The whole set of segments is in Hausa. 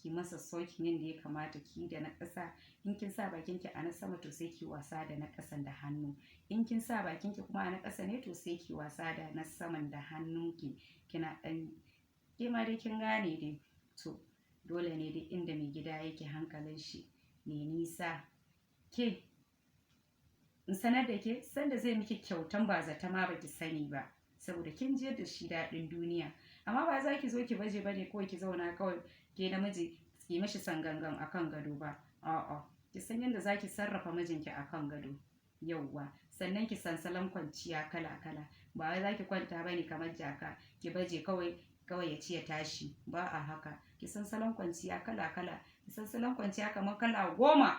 Ki masa sokin yadda ya kamata, ki da na ƙasa. In kin sa bakinki a na sama, to sai ki wasa da na ƙasan da hannu. In kin sa bakinki kuma a na ƙasa ne, to sai ki wasa da na saman da hannunki, kina ɗan ke ma dai kin gane dai. To dole ne duk inda mai gida yake, hankalin shi mai nisa. Ke in sanar da ke, sanda zai miki kyautan ba zata ma baki sani ba, saboda kin jiyar da shi daɗin duniya. Amma ba za ki zo ki baje bane kawai, ki zauna kawai ke namiji ki mishi sangangan akan gado ba. A'a, ki san yadda za ki sarrafa mijinki akan gado. Yauwa, sannan ki san salon kwanciya kala kala. Ba wai za ki kwanta bane kamar jaka, ki baje kawai kawai ya ci ya tashi ba. A haka ki san salon kwanciya kala kala, ki san salon kwanciya kamar kala 10.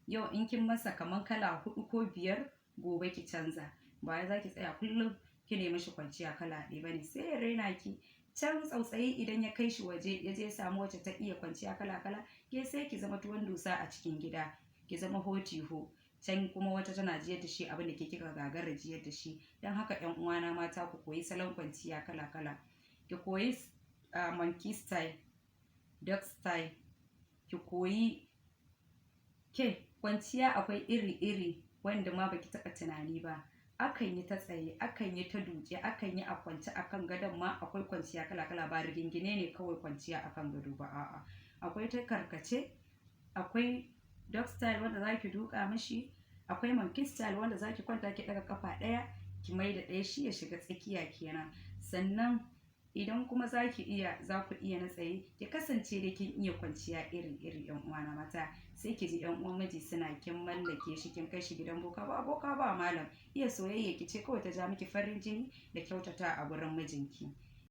Yau in kin masa kamar kala hudu ko biyar, gobe ki canza. Ba wai za ki tsaya kullum ki nemi shi kwanciya kala ɗaya bane, sai ya raina ki. Can tsautsayi idan ya kai shi waje, ya je ya samu wacce ta iya kwanciya kala kala, ke sai ki zama tuwon dusa a cikin gida, ki zama hotiho. Can kuma wata tana jiyar da shi abin da ke kika gagara jiyar da shi. Don haka, yan uwana mata, ku koyi salon kwanciya kala kala. Ki koyi monkey style, dog style, ki koyi. Ke kwanciya akwai iri-iri wanda ma baki taɓa tunani ba. Akan yi ta tsaye, akan yi ta duke, akan yi a kwance akan gadon ma. Akwai kwanciya kala-kala, ba rigingine ne kawai kwanciya akan gado ba. A'a, akwai ta karkace, akwai dog style wanda zaki duka mishi, akwai monkey style wanda zaki kwanta ki daga kafa ɗaya, ki mai da ɗaya shi ya shiga tsakiya kenan. Sannan idan kuma zaki iya, za ku iya na tsaye. Ki kasance da kin iya kwanciya iri iri, yan uwana mata, sai ki ji yan uwan miji suna kin mallake shi, kin kai shi gidan boka. Ba boka ba malam, iya soyayya ki ce kawai ta ja miki farin jini da kyautata a gurin mijinki.